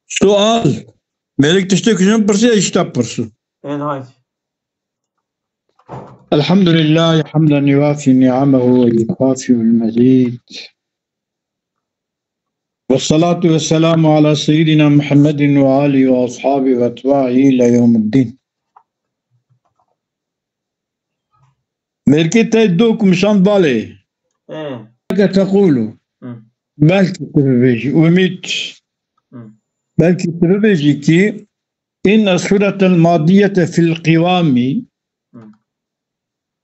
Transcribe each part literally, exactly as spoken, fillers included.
Sual. Mêrik tiştek jin pirsiya, îşte pirsu. Ên hayt. الحمد لله حمدا يوافي نعمه ويكافئ المزيد. والصلاة والسلام على سيدنا محمد وآله وأصحابه وأتباعه إلى يوم الدين. Mêrkê te dok mişand balê. Ê. Ke tequlu. Hı. Belkî tu bibêjî. Umît. Hı. Belkî tu bibêjî ki inne suretel madiyete fil qivami. Hı.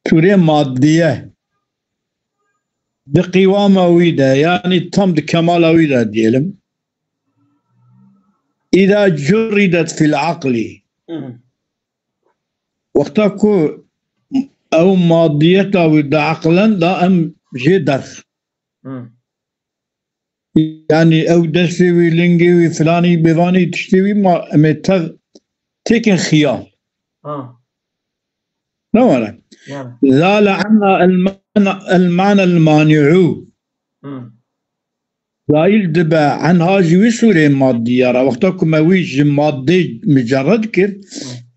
Sûrê madiye. Di qivama wî de, yani tam di kemala wî de diyelim. İza curridet fil aqli. Hı. Wexta ku ew madiyeta wî di eqlen de em jê derx. Hı. Yani ew destê wî, lingê wî, filanî, bêvanî, tiştê wî ma em ê tev têkin xiyal. Ha. Ne were? Yani. Zale anna el mana, el mana el mani'u. Hı. Zaîl dibe enha ji wî sûrê maddiya re. Wexta ku me wî ji maddê micerred kir, Hı.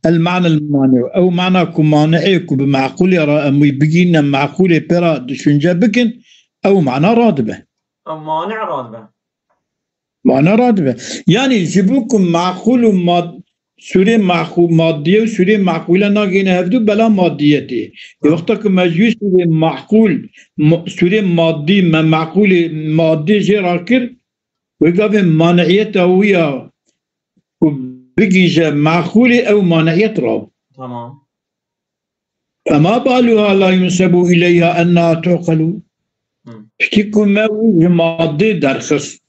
el mana el mani'u. Ew mana ku mani'ê ku bi meqûlê re em wî bigîne meqûlê pê re düşünce bikin, ew mana radibe. Ew mani radibe. Mane radibe. Yani ji bo ku meqûl û mad-, sûrê meqû-, maddiye û sûrê meqûle nagihîne hevdu bela maddiyetê. Ê wexta ku me ji wî sûrê meqûl, ma-, sûrê maddî me meqûlê maddî jê rakir, wê gavê maniyeta wî ya ku bigihîje meqûlê ew maniyet rab. Tamam. Fema baluha la yunsebu ileyha ennaha tuqelu. Hı. Piştî ku me wî ji madê derxist.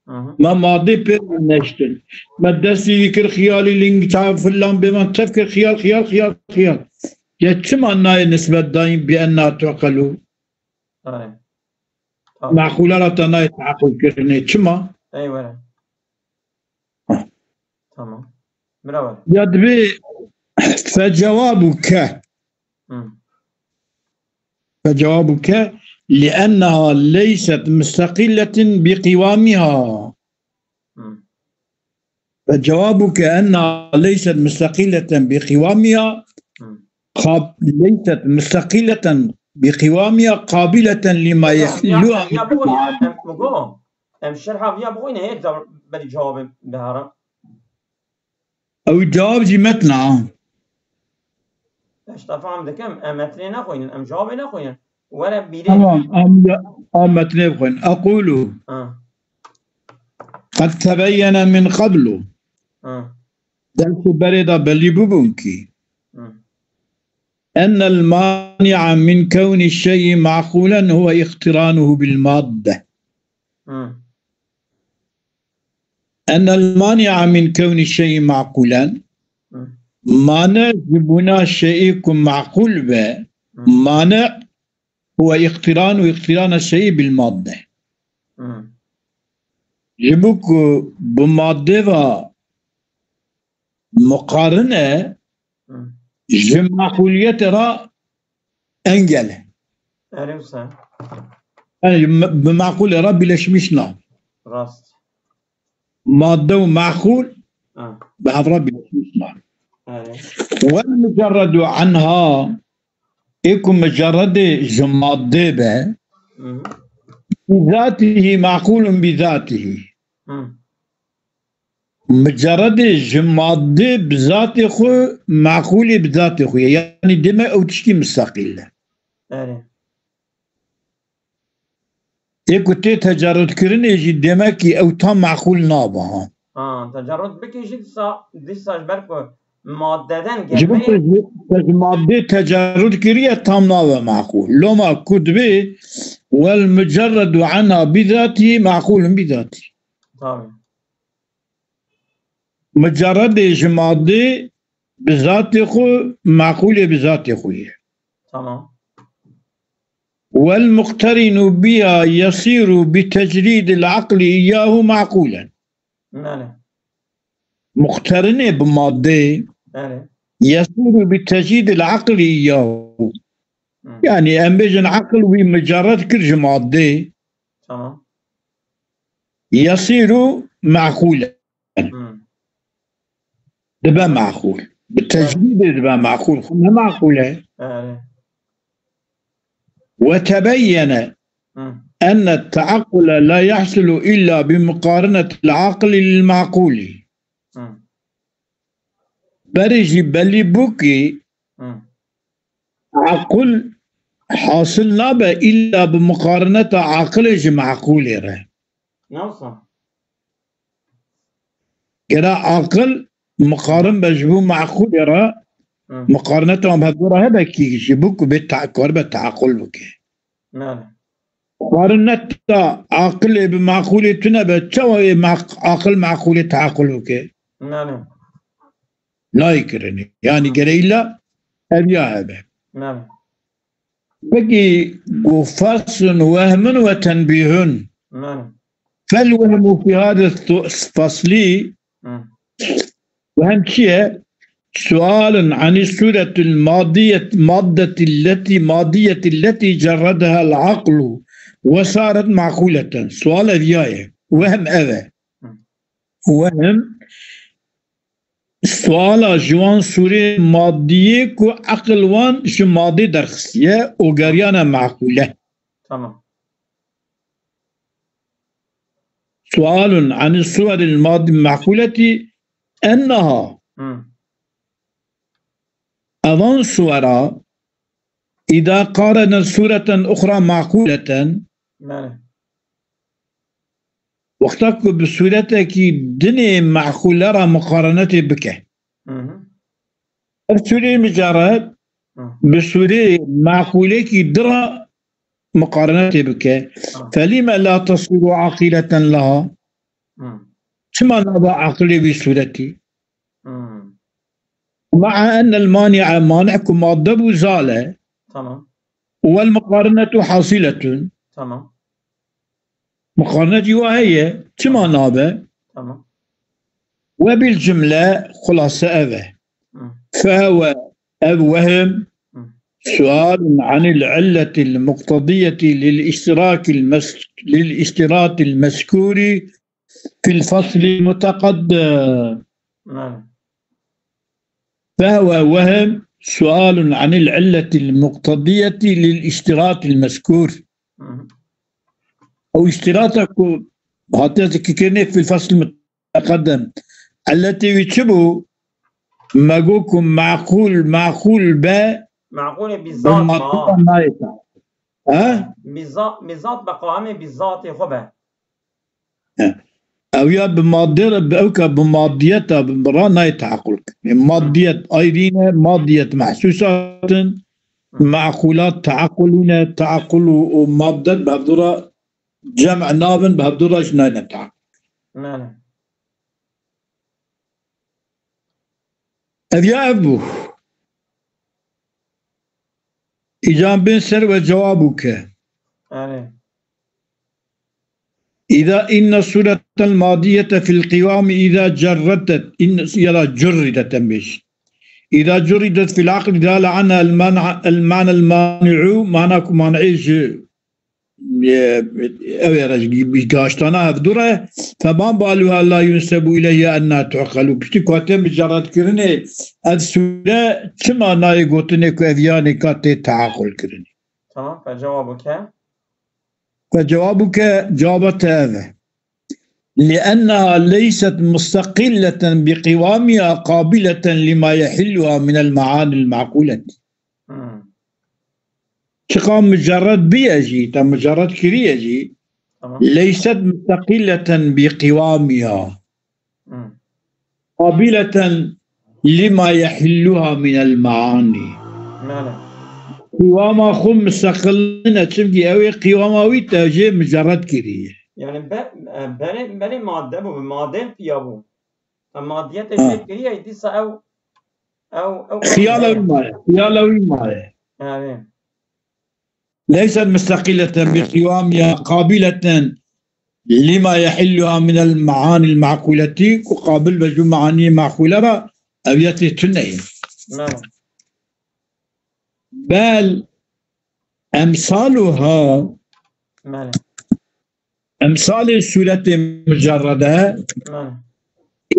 Hı hı. Me madê pê re neştin. Me destî wî kir xiyalî ling ça filan bêvan tev kir xiyal, xiyal, xiyal, xiyal. Ya çima nayê nisbet dayîn bi ennaha tuqelu? Erê. Tamam. Meqûle re te nayê tequl kirinê. Çima? Ey were. Tamam. Bira were. Ya dibê fecawabuke. Hı. Fecawabuke li'enneha leyset musteqilletin bi qivamiha. Hı. Fecawabuke enneha leyset musteqilleten bi qivamiha. Hı. Qab-, leyset musteqilleten bi qivamiha qabileten lima yehluha min. Ya, ya, ya, bu, em, bu, em şerha viya bixwîne, hê da berî cewabê bihara. Ew cewab jî metna. Eş, te fam dikim, em metnê nexwînin, em cewabê nexwînin. Were bîrê. Tamam, em, em metnê bixwînin. Aqulu. Ha. Qed tebeyyene min qablu. Ha. Dersê berê de belî bûbûn kî. Hı. Ennel mani'a min kewni şey'i ma'qulen huve iqtiranuhu bil madde. Hı. Ennel mani'a min kewni şey'i ma'qulen. Hı. Mane ji bûna şey'î ku ma'qul be, Hı. mane huve iqtiranu iqtirana şey'i bil madde. Hı. Ji bo ku bi madde ve muqarine, Hı. ji maquliyetê re engel e. Erê wisa. Yani me-, bi maqulê re birleşmiş na. Rast. Madde û maqul Ha. bi hev re birleşmiş na. Erê. Wel mucerredu anha, ê ku mucerredê ji madde be, Hı hı. bi zatihî maqulun bi zatihî. Hı. Mucerredê ji madde bi zatê xwe, meqûlê bi zatê xwe ye. Yanî dême ew tiştî misteqîl e. Erê. Ê ku tê tecerrudkirinê jî dêmekî ew tam meqûl nabe, ha. Ha, tecerrud bikî jî dîsa, dîsa ji ber ku maddeden Ji bo gelmeyê te ji, te ji maddê tecerrud kiriye tam nabe meqûl. Loma ku dibê wel mucerredu anha bi zatî meqûlun bi zatî. Tabii. Mucerredê ji madê bi zatê xwe, meqûlê bi zatê xwe ye. Tamam. Wel muqterinu biha yesiru bi tecrîdil aqli iyyahu meqûlen. Belê. Muqterinê bi madê Belê. yesiru bi tecrîdil aqli iyyahu. Hı. Yani em bêjin aqil wî mucerred kir ji madê. Tamam. Yesiru meqûlen. Hı. dibe meqûl. Bi tecrîdê dibe meqûl. Xwe ne meqûl e. Erê. وتبين أن التعقل لا يحصل إلا بمقارنة العاقل للمعقول. Berê jî belî bû ku aqil hasil nabe îlla bi muqarineta aqilê ji meqûlê re. Gere aqil muqarin be ji bo meqûlê re, Hı. muqarineta wan bi hev re hebe kî ji bo ku bê te-, karibe teaqul bike. Belê. Muqarineta aqilê bi meqûlê tune be, çawa ê meq-, aqil meqûlê teaqul bike? Belê. Nayê kirinê. Yanî gere îlla ev ya hebe. Belê. Peki, got, فصل وهم وتنبيه. Belê. فالوهم في هذا الفصل Hı. Wehm çi ye? سؤال عن الصورة الماضية، مادة التي، مادية التي جردها العقل وصارت معقولة. Sual ev ya ye. Wehm ev e. Hı. Wehm suala ji wan sûrê madiyê ku eqil wan ji madê derxistiye û geriyane meqûle. Tamam. سؤال عن الصور الماضية المعقولة أنها Hı. Evan suwera, إذا قارنت صورة أخرى معقولة, Belê. Wexta ku bi sûretekî dinê meqûle re muqarenetê bike. Hı hı. Ev sûreyê micared Hı. bi sûreyê meqûlekî din re muqarenetê bike. Hı. فلم لا تصير عاقلة لها. Hı. Çima nabe aqilê wî sûretî? Hı. مع أن المانع, mani ku madde bû, zal e. Tamam. والمقارنة حاصلة. Tamam. Muqarene jî wa heye. Çima nabe? Tamam. وبالجملة, xulase ev e. Hı. فهو, ev wehm, Hı. سؤال عن العلة المقتضية للاشتراك المس-، للاشتراط المذكور في الفصل المتقدم. Belê. فهو وهم سؤال عن العلة المقتضية للاشتراط المذكور. Hı hı. Ew îştirata ku hatiye zikirkirinê في الفصل المتقدم. Illetê wî çi bû? Me got ku meqûl, meqûl be, Meqûlê bi bi zat madde ma. nayê te. He? Bi za-, bi zat be, qawemê bi zatê xwe be. He. Ew ya bi madde re, bi ewka bi maddiyeta, bi, bi ra nayê teaqul. E, maddiyet ayrî ne, maddiyet mehsûsat in, Hı. meqûlat teaqulî ne, teaqul û, û maddet bi hevdû re cem nabin, bi hevdû re jî nayne teaqul. Belê. Ev ya ev bû. Îcan bên ser we cewab û ke. Erê. إذا إن الصورة الماضية في القوام إذا جردت، إن، ya da جردت em bêjin. إذا جردت في العقل دال عنها المنع، المعنى المانع, mana ku man'ê ji, e, ew ê re ji gaştana hevdû re, فما بالها لا ينسب إليها أنها تعقل. Piştî ku hatiye micaredkirinê ev sûre, çima nayê gotinê ku ev yanê ka tê teaqulkirinê? Tamam, fe cewabû ke. Fe cewabû ke, cewaba te ev e. لأنها ليست مستقلة بقوامها قابلة لما يحلها من المعاني المعقولة. Hmm. Çiqa mucerred biye jî, te mucerred kiriye jî, Tamam. ليست مستقلة بقوامها. Hmm. قابلة لما يحلها من المعاني. Mele. Qîwama xwe misteqil nîne, çimkî ew ê qîwama wî te jê micerred kiriye. Yani be-, e, berê, berê madde bû, bi madê piya bû. Em madiyetê Ha. jê kiriye, dîsa ew, ew, ew Xiyala wî maye, xiyala wî maye. Yani. ليست مستقلة بقوامها قابلة لما يحلها من المعاني المعقولة, ku qabil be ji meaniyê meqûle re, ev ya tê tune ye. Mele. بل أمثالها, Mele. emsalê sûretê mucerrede, Mele.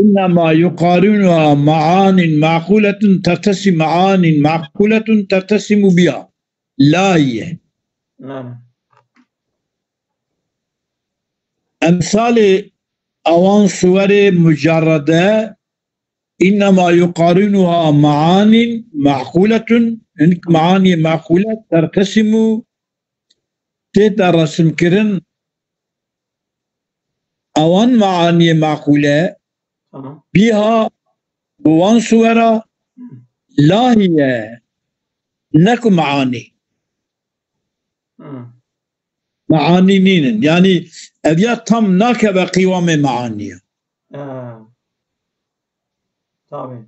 إنما يقارنها معان معقولة ترتسم، معان معقولة ترتسم بها. لا هي. Belê. Emsalê awan suwerê mucerrede, إنما يقارنها معان معقولة، hinek maaniyê maqûle tertesimu tête resimkirin, awan maaniyê maqûle Tamam. Biha, bi wan suwera, la hiye, ne ku maanî. Hmm. Maanî nînin. Yanî ev ya tam nakeve qîwamê maaniya. Ha. Tabii.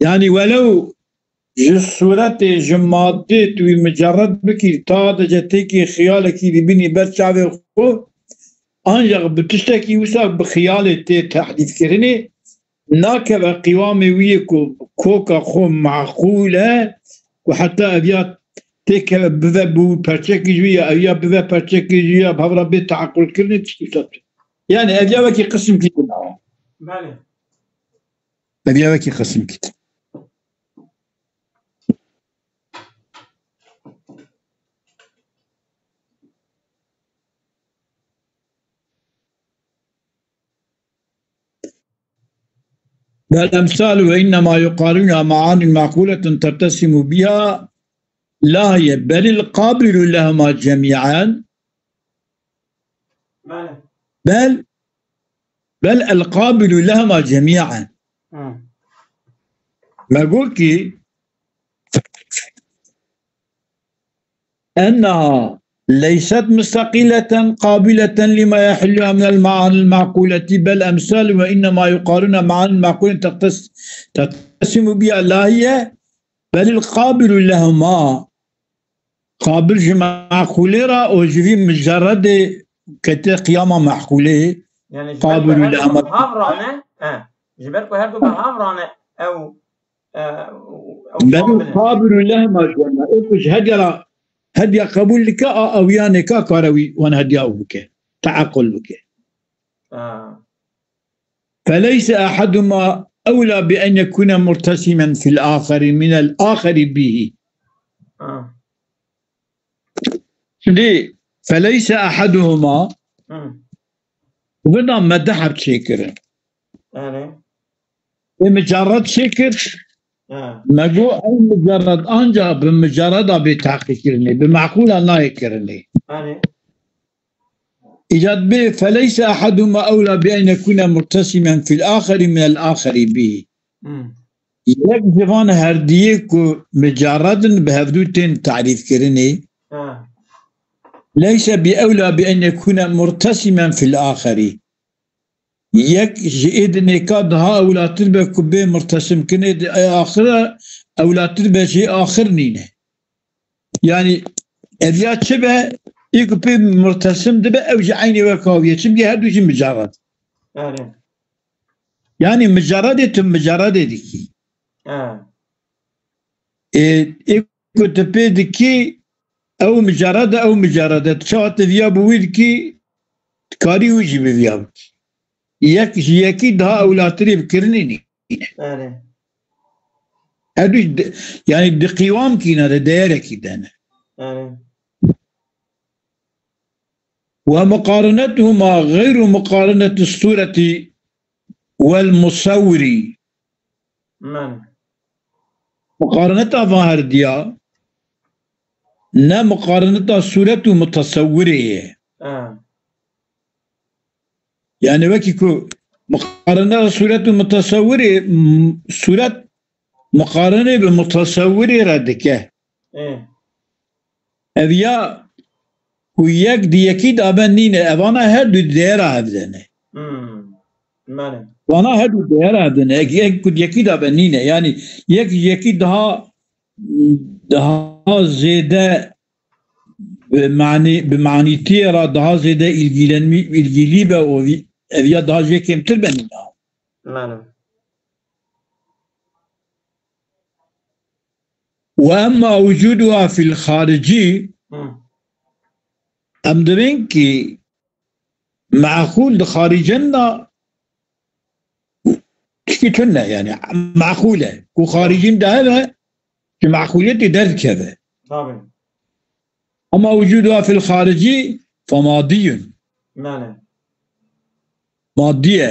Yanî welew ji sûretê, ji madê tu wî micerred bikî, ta de ce têkî xiyalekî dibînî ber çavê xwe, ancaq bi tiştekî wisa bi xiyalê tê tehdîfkirinê, nakeve qîwamê wî yê ku koka xwe maqûl e, ku heta ev ya têkeve bive bi perçekî ji wî ya ev ya bive perçekî ji wî ya bi hev re bê teaqulkirinê tiştî wisa. Yanî ev ya wekî qisimkî din e. Belê. Ev ya wekî qisimkî din. بل أمثال وإنما يقارنها معان معقولة ترتسم بها لا هي، بل القابل لهما جميعا. Belê. بل، بل القابل لهما جميعا. Hı. Me got ki أنها ليست مستقلة قابلة لما يحلها من المعاني المعقولة، بل أمثال وإنما يقارنها معان معقولة تقتس-، تتسم بها لا هي، بل القابل لهما. Qabil ji meqûlê re û ji vî miceredê kete qiyama meqûlê. Yani ji ber ku qabil her du lehema bi hav rane, he, ji ber ku her du bi hav rane ew, e, ew Beru qabil e. Qabil lehema jena. Ê ku ji hediya re, hediya qebûl dike, a ewiya nêka kare wî wan hediya ew bike. Teaqul bike. Ha. فليس أحدهما أولى بأن يكون مرتسما في الآخر من الآخر به. Ha. Şimdi فليس أحدهما Hı. Burada medeheb çêkirin. Yani. E, micarret çêkir. Ha. Me got ew micarret ancak bi micarreda bê tahqîq kirinê, bi meqûla nayê kirinê. Yani. Îcat bê, فليس أحدهما أولى بأن يكون مرتسما في الآخر من الآخر به. Hmm. Yek ji van herdiyê ku micarred in bi hevdû tên tarîfkirinê. Ha. ليس بأولى بأن يكون مرتسما في الآخر. Yek ji ê di nêka daha ewlatir be ku bê murtesimkirinê di ê axire ewlatir be jê axir nîne. Yani ev ya çi be, ê ku pê murtesim dibe, ew jî eynî wek awiye. Çimkî her du jî micarred. Yani. Yani micarredê tu micarredê dikî. Ha. Ê, ê ku tu pê dikî, ew micarred e, ew micarred e. Tu çawa tu viya bi wî dikî, dikarî wî jî bi viya bikî. Yek ji yekî daha ewlatirê bi kirinê nîne. Erê. Her du di, yani di qîwamkî ne, di değerekî de ne. Erê. ومقارنتهما غير مقارنة الصورة والمصور. Belê. Miqarineta van herdiya ne miqarineta sûret û mutasewirê ye. Ha. Yani wekî ku miqarineta sûret û mutasewirê, m-, sûret miqarinê bi mutasewirê re dike. Ê. Ev ya ku yek di yekî de be nîne, evana her du di değera hev de ne. Hmm. Belê. Vana her du di değera hev de ne. Yek, yek ku di yekî de be nîne. Yani yek ji yekî daha, daha zêde bi manî, bi manîtiyê re daha zêde ilgilenmi-, ilgilî be û vî-, ev ya daha jê kêmtir be nîne. Belê. وأما وجودها في الخارج، Hı. Em dibên ki meqûl di xarîcen de Tişkî tune yani, meqûl e. Ku xaricîn de hebe, ji meqûliyetê derdikeve. Tabii. Ama wucuduha fil xarici femadiyun. Mane. Maddiye.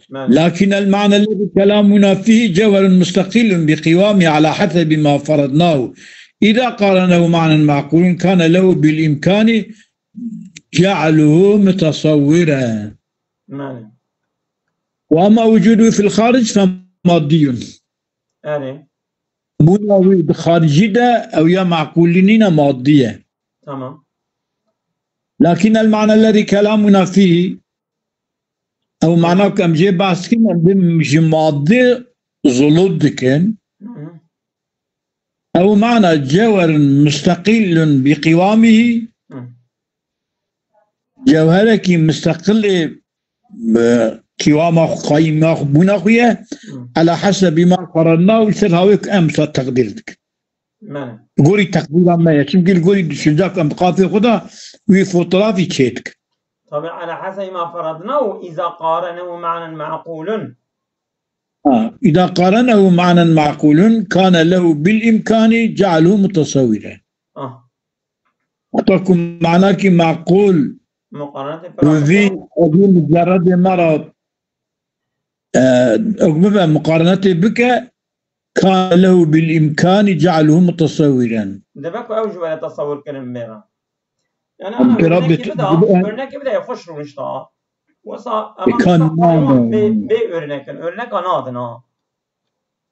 Mane. Lakin el ma'na lezi kelamuna fihi cevherun mustaqillun bi qivami ala hasebi ma faradnahu. İza qaranehu ma'nen ma'qulun kana lehu bil imkani ce'luhu mutasawwira. Mane. Ve ama wucuduhu fil xaric fe maddiyun. Yani. Bûna wî di xaricî de ew ya meqûlî nîne, madî ye. Tamam. Lakin el ma'na lezî kelamuna fîhî, ew mana ku em jê behs dikin, em bi ji madî zulût dikin. Hı hı. Ew mana cewherun musteqîlun bi qîwamîhî. Hı. Cewherekî musteqil ê, bi qîwama xwe, qayîma xwe, bûna xwe ye. Hı. Ala hesebî ma qaranna û ser hawê ku em sa teqdîr dikin. Mene. Li gorî teqdîra me ye. Çimkî li gorî düşüncek em bi qafê xwe de wî fotoğrafî çêdikin. Tabi, ala hesebî ma faradna û îza qarenehu ma'nen ma'qûlun. Ha, îza qarenehu ma'nen ma'qûlun, kane lehu bil îmkânî ce'luhu mutesewwîre. Ah. Heta ku manakî meqûl Muqarenetê bi bi vî, bi vî muceredê me re, e, ew bibe, muqarenetê bike, kane lehu bil îmkânî ce'luhu mutesewwîren. Dibe ku ew ji we re tesewwir kirin bê re. Yani, Em ana pê re örnekî bit-, bida, bit-, örnekî bida ya xweş rûnişta. Wesa, E, em kan nişta nane. bê, bê örnekin, örneka nadin ha.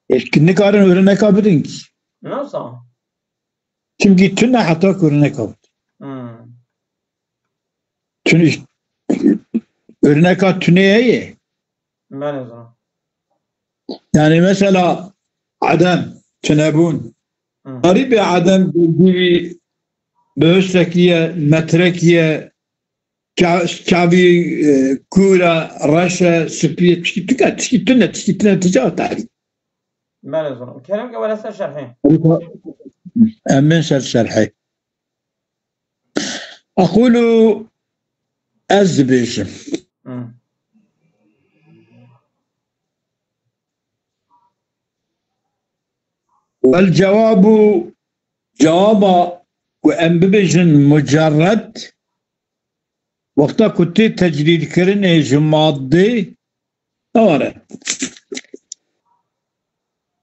E, ki nikarin örneka bidin ki. Nasıl? Çimkî tune heta ku örneka bidin. Hmm. Tune, örneka tune heye. Belê zana. Yani mesela Adem, tunebûn. Hı. Garîbê Adem geldiği bir östekiye, metrekiye, ça-, çavî, e, kûr e, reş e, spî ye, tişkî tune, tişkî tune, tişkî tune, tişkî tune tarî. Belê zana. Kerem ke were ser şerhê. Em bên ser şerhê. Aqulu, ez dibêjim. Hı. Wel cewabu, cewaba ku em bibêjin mucerred, wexta ku tê tecrîdkirinê ji maddê, Eware.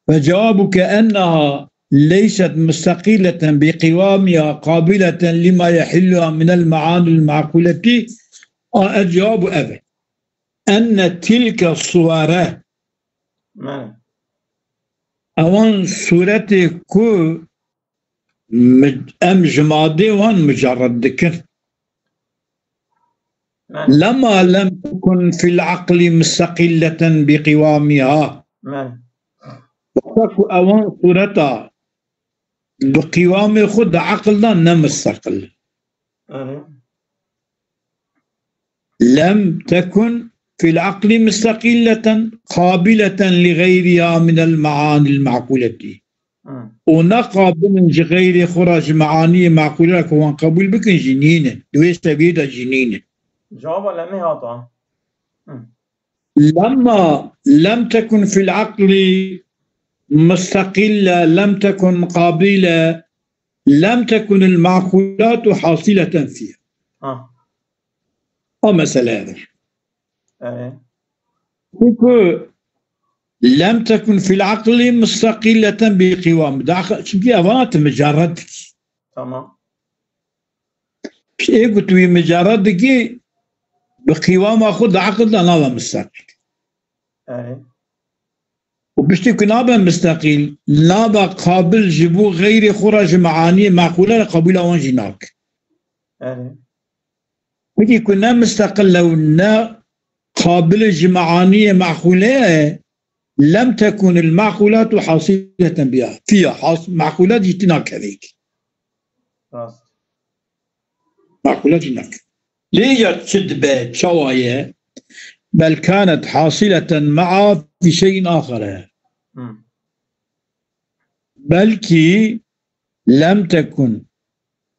Ve cewabuke enneha leyset mustaqileten bi qivamiha qabileten lima yehilluha minel maanil maquleti. A, e, cewabu ev e. Enne tilke suwere. Mene. Ewan suretê ku mi-, em ji madê wan mucerred dikin. Mene. Lema lem tekun fil aqli mustaqilleten bi qivamiha. Mene. Wexta ku ewan sureta bi qivamê xwe di aqil de ne mustaqil. Mene. Lem tekun fil aqli mustaqilleten qabileten li gayriha minel maanil maquleti. Hı. Û ne qabil in ji xeyrê xwe re ji meaniyê meqûle re ku wan qebûl bikin jî nîne. Di wê seviyê de jî nîne. Cevaba lemê hata. Hı. Lemma lem tekun fil aqli mustaqille, lem tekun qabile, lem tekun il maqulatu hasileten fiha. Ha. O mesele ev e. Evet. Çünkü lem tekun fil aqli mustaqilleten bi qiwam. Daha, çünkü evanat mucerred ki. Tamam. Ê ku tu wî mucerred dikî, bi qîwama xwe di aqil de nabe mustaqîl. Evet. Û piştî ku nabe mustaqîl, nabe qabil ji bo xeyrê xwe re ji meaniyê meqûle re qebûla wan jî nake. Evet. Wekî ku ne mustaqil e û ne qabil ji meaniyê meqûle ye, lem tekun il maqulatu hasileten biha. Fiha, has-, maqulat jî tîna kevêk. Rast. Maqulat jî nake. Lê ya çi dibe, çawa ye? Bel kanet hasileten ma'a fi şeyin axere. Hı. Belkî lem tekun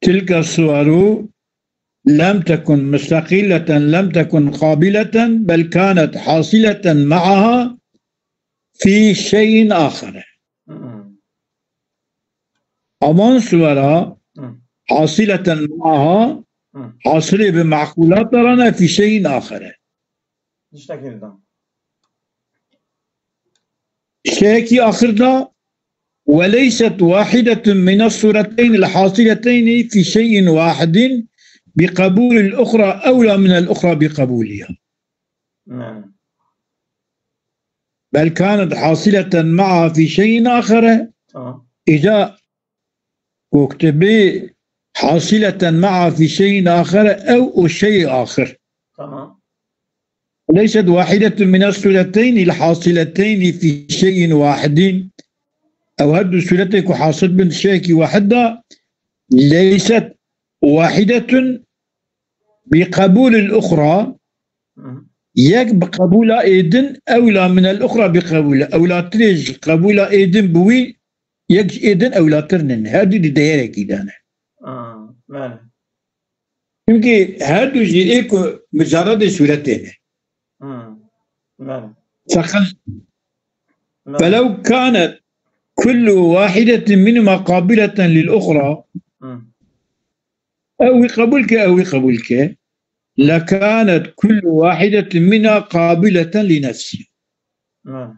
tilke suwaru lem tekun mustaqilleten, lem tekun qabileten, bel kanet hasileten ma'aha. في شيء آخر. Hı. Avan suwera Hı. حاصلة معها, Hı. hasilê bi meqûlat de re ne في شيء آخر. Tiştekî dida. Şeyekî axir de, وليست واحدة من الصورتين الحاصلتين في شيء واحد بقبول الأخرى أولى من الأخرى بقبولها. Hı. بل كانت حاصلة معها في شيء آخر. Tamam. إذا كتبي حاصلة معها في شيء آخر أو شيء آخر. Tamam. ليست واحدة من الصورتين الحاصلتين في شيء واحد. Ew her du sûretê ku hasil bin şeyekî wahid de, ليست واحدة بقبول الأخرى, Hı. yek bi qebûla êdin, أولى من الأخرى بقبول. Ewlatirê ji qebûla êdin bi wî, yek ji êdin ewlatir nin. Her du di değerekî de ne. Aa, belê. Çimkî her du jî ê ku mucaredê sûretê ne. Hı. Belê. Sakın. Belê. فلو كانت كل واحدة منهما قابلة للأخرى, Hı. ew wî qebûl ke, ew wî qebûl ke, لكانت كل واحدة منها قابلة لنفسها. Hı.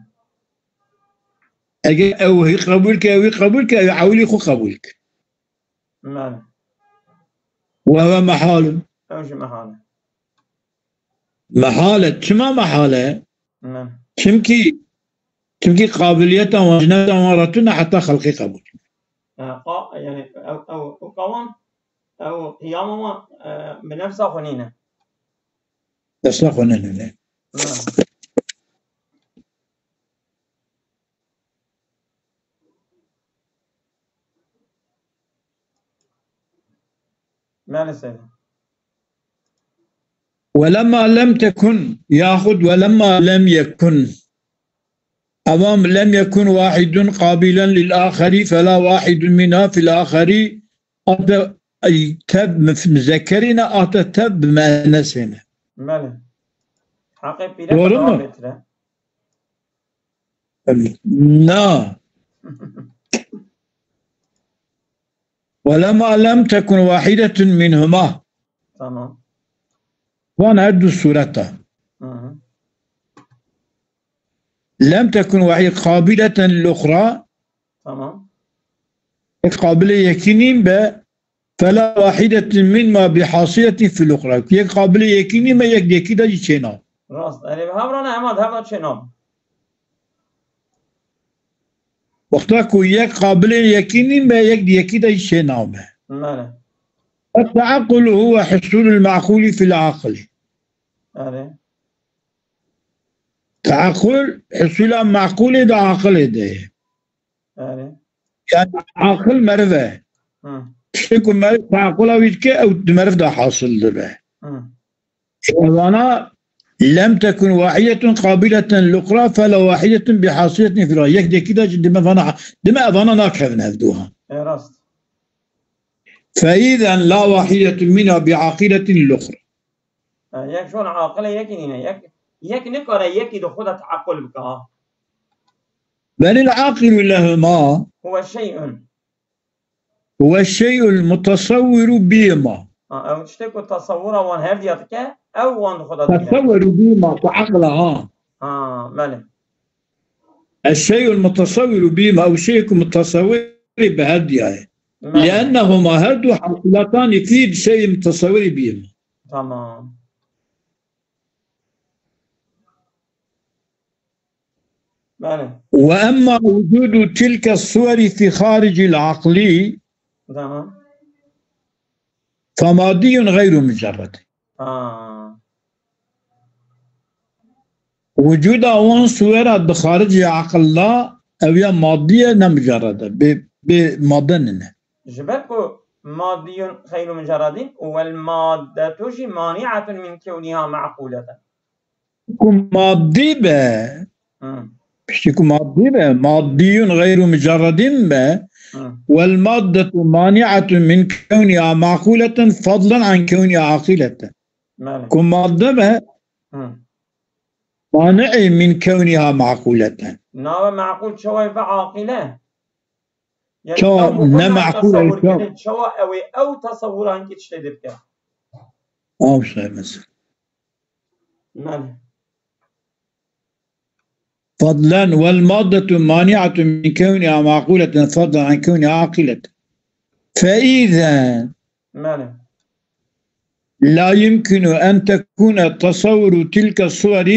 Eger ew wî qebûl ke, ew wî qebûl ke, ew ewilî xwe qebûl ke. Belê. وهو محال. Ew jî mehal e. Mehal e. Çima mehal e? Belê. Çimkî, çimkî qabiliyeta wan, cineta wan re tune heta xelqê qebûl. E, qa-, yani, ew, ew, ew qawam, ew qiyama wan, e, bi nefsa xwe nîne. Nefsa xwe nîne. Belê. Belê seyda. ولما لم تكن, yaxud ولما لم يكن. Evan لم يكن واحد قابلا للآخر فلا واحد منها في الآخر, ate, ay, te bi muzekkerî ne, ate te bi muennesê ne. Belê. Heqê pîrek Doğru mu? Bêtir e. Na. ولما لم تكن واحدة منهما. Tamam. Van her du sûreta. Hı hı. لم تكن واحدة قابلة للأخرى. Tamam. Yek qabilê yekî nîn be, فلا واحدة منهما بحاصلة في الأخرى. Yek qabilê yekî nîn be, yek di yekî de jî çêna. Rast. Erê, bi hev re ne, hema di hev re çêna. Wexta ku yek qabilê yekî nîn be, yek di yekî de jî çêna be. Belê. التعقل هو حصول المعقول في العقل. Erê. Teaqul, hisûla meqûlê di aqilê de ye. Erê. Yani aqil meriv e. Hı. Tiştê ku meriv teaqula wî dike, ew di meriv de hasil dibe. Hı. Evana لم تكن واحدة قابلة للأخرى فلا واحدة بحاصلة في الأخرى. Yek di yekî de jî dime vana, dime evana nakevin hevdu ha. E, rast. فإذا لا واحدة منها بعاقلة للأخرى. E, yek ji wan aqilê yekî nîne. Yek, yek nikare yekî di xwe de teaqul bike ha. بل العاقل لهما هو شيء. هو الشيء المتصور بهما. Ha, ew tiştê ku tesewura wan her diya dike, ew wan di xwe de dibîne. Tesewuru bîma ku eqla ha. Ha, belê. الشيء المتصور بهما, ew şeyê ku mutasewirî bi her diya ye. Belê. لأنهما, her du hasilatan fî şeyî mutasewirî bîma. Tamam. Belê. وأما وجود تلك الصور في خارج العقل Tamam. فمادي غير مجرد. Ha. Wicûda wan suwera di xaricê aqil de ew ya madî ye, ne mucerred e. Bê, bê madde nine. Ji ber ku madiyun xeyru mucerredîn û wel maddetu jî mani'etun min kewniha me'qûleten. Ku madî be, Hı. Piştî ku madî be, madiyun xeyru mucerredîn be, Hı. Wel maddetu mani'etun min kewniha maqûleten fadlen an kewniha aqîleten. Belê. Ku madde be, Hı. Mani'ê min kewniha maqûleten. Nabe meqûl çawa ve aqîle? Yani Çawa ew ne muhtemel meqûl, ew tesewwur çawa? Kirin, çawa ew ê ew tesewwura hinkî tiştê dê bike? Ew şey mesela. Belê. فضلا والمادة مانعة من كونها معقولة فضلا عن كونها عاقلة. فإذا Belê. لا يمكن أن تكون تصور تلك الصور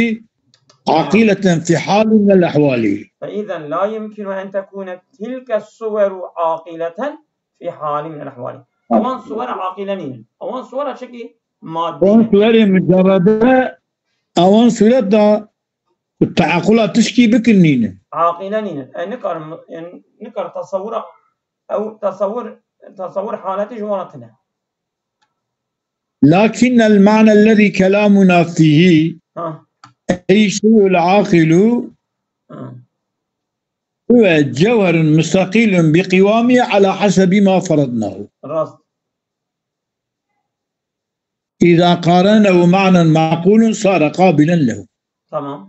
عاقلة في حال من الأحوال. فإذا لا يمكن أن تكون تلك الصور عاقلة في حال من الأحوال. Ewan suwera aqîle nînin. Ewan suwera çekî madde Ewan nînin. Suwerê mucerrede, ewan suret da ku teaqula tişkî bikin nînin. Aqîle nînin. E, nikar, e, nikar tesewwura, ew tesewwur, tesewwur haleti ji wan tine. لكن المعنى الذي كلامنا فيه، Ha. أي شيء العاقل Ha. هو جوهر مستقل بقوامه على حسب ما فرضناه. Rast. إذا قارنه معنى معقول صار قابلا له. Tamam.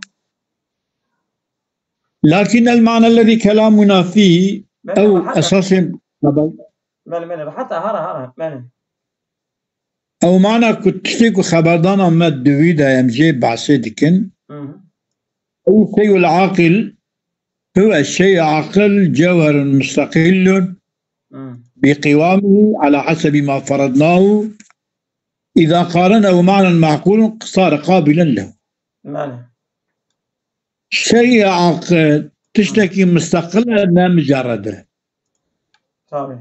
لكن المعنى الذي كلامنا فيه Belê, ew rahat e. Esasên Belê, belê, rahat e, hara, hara, belê. Ew mana ku tiştê ku xeberdana me di wî de em jê behsê dikin. Hı hı. Ew seyul aqil, huve şey aqil cewherun mustaqillun Hı. bi qiwamihi ala hasebi ma feradnahu. İza qarenehu ma'nen ma'qulun sare qabilen lehu. Belê. Şey aqil, tiştekî mustaqil e, ne mucerred e. Tabii.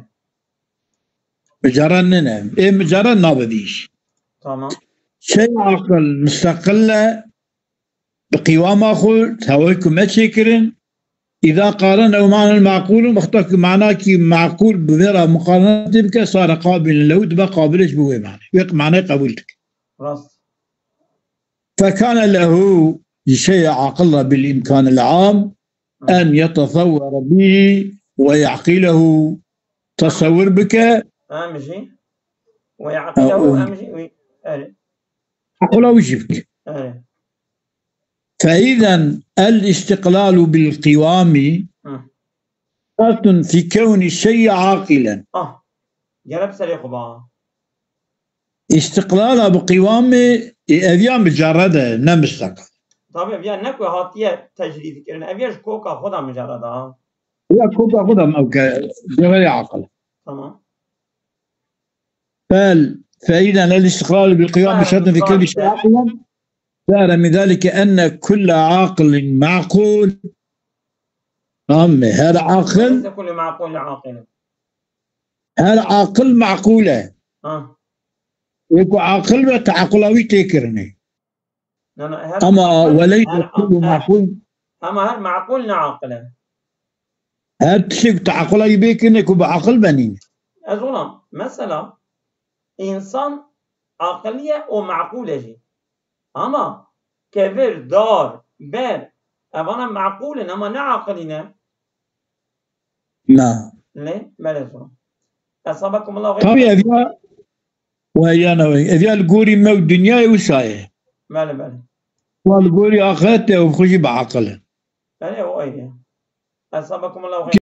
Mucerred nine. Ê mucerred nabe vî iş. Tamam. Şey aqil mustaqil e, bi qîwama xwe, tawayê ku me çêkirin, îza qarenehu ma'nen ma'qulun, wexta ku manakî ma'qul bi vê re muqarenet bike, sare qabilen lehu, dibe qabil ji bo wê manê. Wê manê qebûl dike. Rast. Fekane lehu, ji şeyê aqil re bil îmkanil am, en yetesewwere bihi ve ya'qilehu, tesewwur bike. Em jî. Ve ya'qilehu, em jî. Erê. Aqila wî jî bike. Erê. Fe îzen el îstiqlalu bil qîwamî Hı. şertun fî kewnî şeyî aqilen. Ah. Gere bi serê xwe ba. Îstiqlala bi qîwamê, ê, ev ya mucerred e, ne mustaqil. Tabii, ev ya ne ku hatiye tecrîd kirin, ev ya ji koka xwe da mucerred e, ha. Ya koka xwe da ew ke cewherê aqil. Tamam. Fel, fe îzen el îstiqlal bil qîwam bi şertin fi kevni şey aqilen, zahara min zalike enne kulle aqilin ma'qul. Tamam mı? Her aqil, Leyse kullu ma'qulin aqil. Her aqil ma'qul e. Ha. Wê ku aqil be, teaqula wî tê kirinê. Na, na, her Ama aqil, weleyse her kullu aqil, ma'qul. Ama her ma'qul ne aqil e. Her tiştek teaqula wî bê kirinê ku bi aqil be nîne. Ez ona, mesela, însan aqilî ye û ma'qul e jî. Ama kevir, dar, ber, evana ma'qul in, ama ne aqilî ne. Na. Lê, belê zor. Esabekumullahu xeyr. Tabii, ev ya, we ya ne we. Ev ya li gorî me û dinyayê wisa ye. Belê, belê. Wa li gorî axirete û xwe jî bi aqil e. Belê, o ayrı. Esabekumullahu xeyr.